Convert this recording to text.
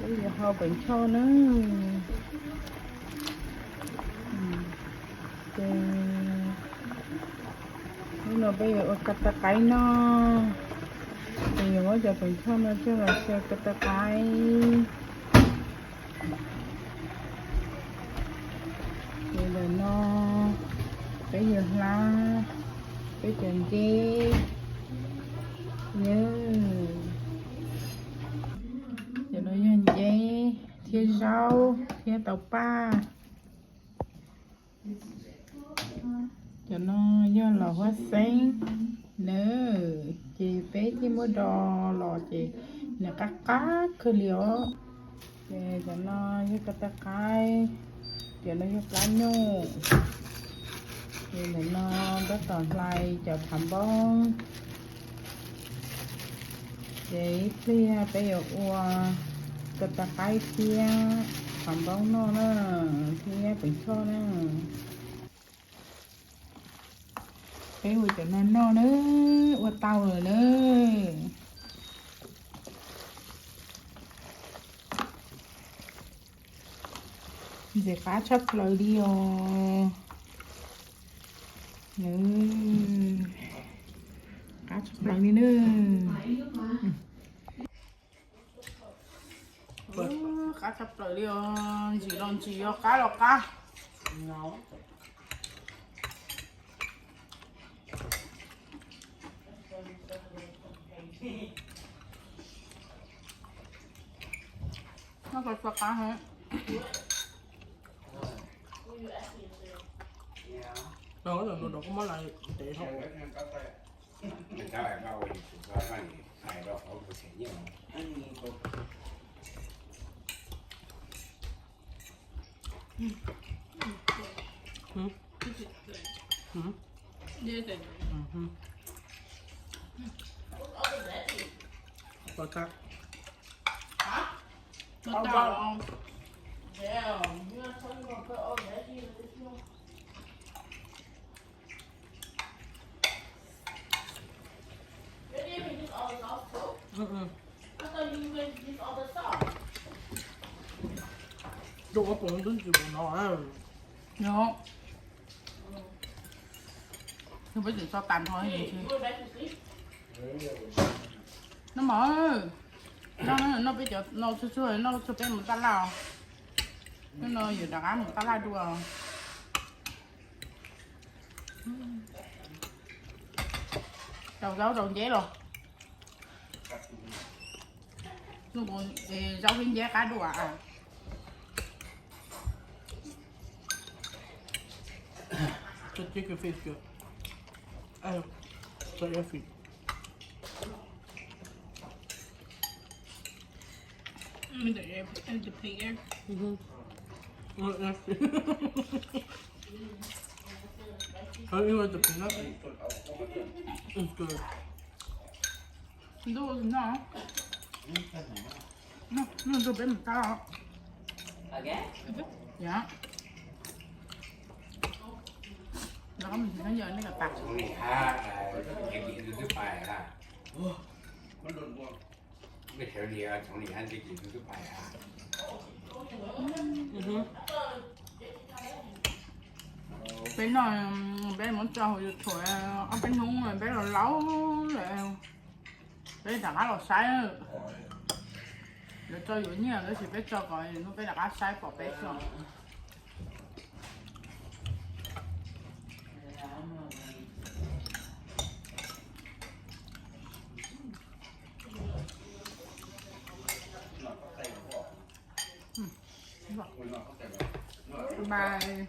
Peb yuav hau pem choj na. Ces hnub no peb yuav ua ko taw qaib noj. Ces yuav muab cov pem choj no coj los xyaw ko taw qaib. Ces ntawm no peb yuav hlab peb cov nceb. Cov no yog nceb thiab zaub thiab tau paj. Cov no yog los huab xeeb nawb, ces peb thiaj muab do los ces nws qab qab kawg li os. Ces cov no yog ko taw qaib, cov no yog plab nyuj, ces ntawm no tab tom hlais cov phav npoob. Ces ib pliag peb yuav ua ko taw qaib thiab phav npoob noj na, thiab pem choj na. Peb ua cov no noj na, ua tau lawm na. Ntxim qab tshaj plaws li os. Qab tshaj plaws li na. Qab tshaj plaws li os, ntsim los ntsim, yog qab los qab. Noj ko txog qab heev. Rau ua pom twb tsis pom no. No, no peb tseem tso tas nrho. Noj mov, noj, noj peb cov no tsuag tsuag, noj tsuag peb mus taj laj os. Hnub no yuav rov qab mus taj laj dua. Rau zaub rau nceb los. Zaub thiab nceb qab dua. Ntuj, no, ntuj peb mus tau. Yog, no, nej kom tas. Peb no, peb muab tso hauv YouTube, ob peb hnub peb los laub lawm. Peb rov qab los saib. Lawv tso yuav nyiaj tab sis peb tso kom hnub peb rov qab saib pom peb tso. Bye.